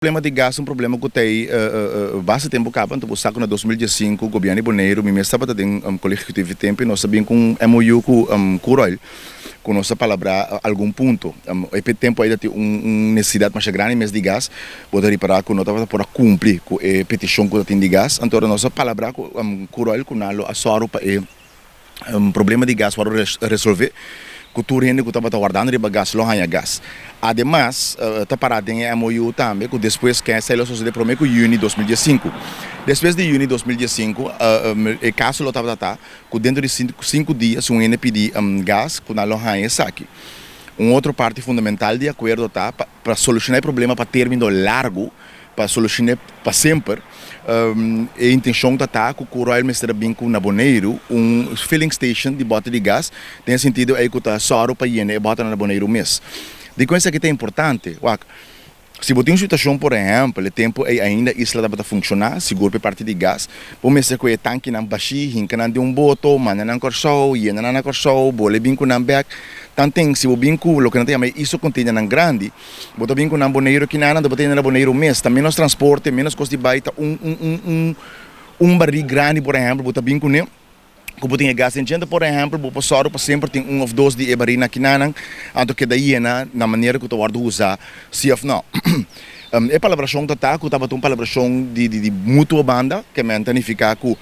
Problema di gas, un problema ku tin basta tempu kaba. Anto bo sa ku na 2015 gobièrnu di Boneiru, mi mes tabata den kolegio ehekutivo tempu, nos a bin ku un MOU ku Curoil, ku nos a palabrá algun punto. E tempu ei tin un nesesidat mas grandi mes di gas. Bo ta ripará ku no tabata por a kumpli ku e petishon ku tin di gas. Anto nos a palabrá ku Curoil ku nan lo a sòru pa e problema di gas wòrdu resolvé, ku tur hende ku tabata wardando riba gas lo haña gas. Ademas, ta pará den MOU tambe ku despues ku esei lo sosodé promé ku yüni 2015. Despues di yüni 2015, e kaso lo tabata ku denter di 5 dia, si un hende pidi gas, ku nan lo haña esaki. Un otro parti fundamental di akuerdo ta pa solushoná e problema pa término largu, pa solushoná pa semper. E intenshon ta ku Curoil mester bin ku na Boneiru un filling station di boter di gas, den sentido ei ku ta sòru pa yena e boter na Boneiru mes. Dikon esaki ta importante? Wak, si bo tin un situashon, por ehèmpel, e tempu ei ainda isla tabata funshoná, sigur pa parti di gas, bo mester ku e tankinan bashí, hinka nan den un boto, manda nan Kòrsou, yena nan na Kòrsou, bolbe bin ku nan bèk. Tanten, si bo bin ku loke nan ta yama ISO container nan grandi, bo ta bin ku nan Boneiru akinan, bo ta yena na Boneiru mes, ta menos transporte, menos kos di bai, ta un barí grandi, por ehèmpel, bo ta bin kuné, ku bo tin gas den, por ehèmpel, bo por sòru pa semper tin un òf dos di e barí akinan, anto keda yena na manera ku ta wòrdu usa, si òf no. E palabrashon ta ku tabata un palabrashon di mutuo banda, ke men ta nifiká ku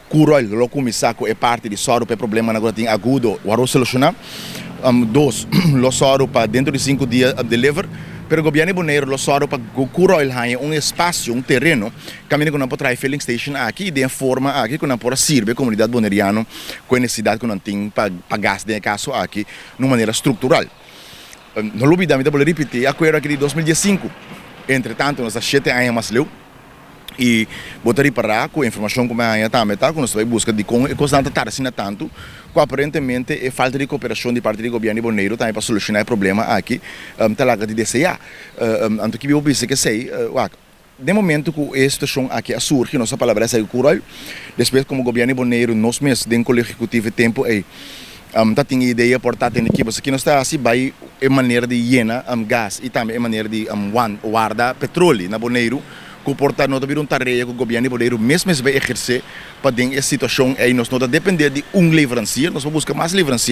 Curoil lo kuminsá ku e parti di sòru pa e problema ku tin agudo wòrdu solushoná. Dos, lo sòru pa denter di 5 dia deliver, pero gobièrnu di Boneiru lo sòru pa Curoil haña un espasio, un tereno, kaminda ku nan por traha filling station aki, di forma aki ku nan por sirbi komunidat boneriano ku e nesesidat ku nan tin pa gas den kaso aki, di un manera struktural. No lubidá, mi ta bolbe ripití, akuerdo aki di 2015. Entretantu, nos ta 7 aña mas leu. I bo ta ripará ku informashon ku mi a haña tambe ta ku nos ta bai buska dikon e kosnan ta tarda asina tantu, ku aparentemente e falta di kooperashon di parti di gobièrnu di Boneiru tambe pa solushoná e problema aki ta laga di deseá. Anto ki bo bisa ku esei, wak, den momento ku e situashon aki a surgi, nos a palabrá esaki ku Curoil. Despues, komo gobièrnu di Boneiru, nos mes den kolegio ehekutivo tempu ei ta tin idea por ta tende ki ki nos ta hasi bai e manera di yena gas i tambe e manera di warda petroli na Boneiru, ku por ta no ta bira un tarea ku gobièrnu di Boneiru mes mes bai ehersé pa den e situashon ei nos no ta dependé di un leverancier, nos por buska mas leverancier.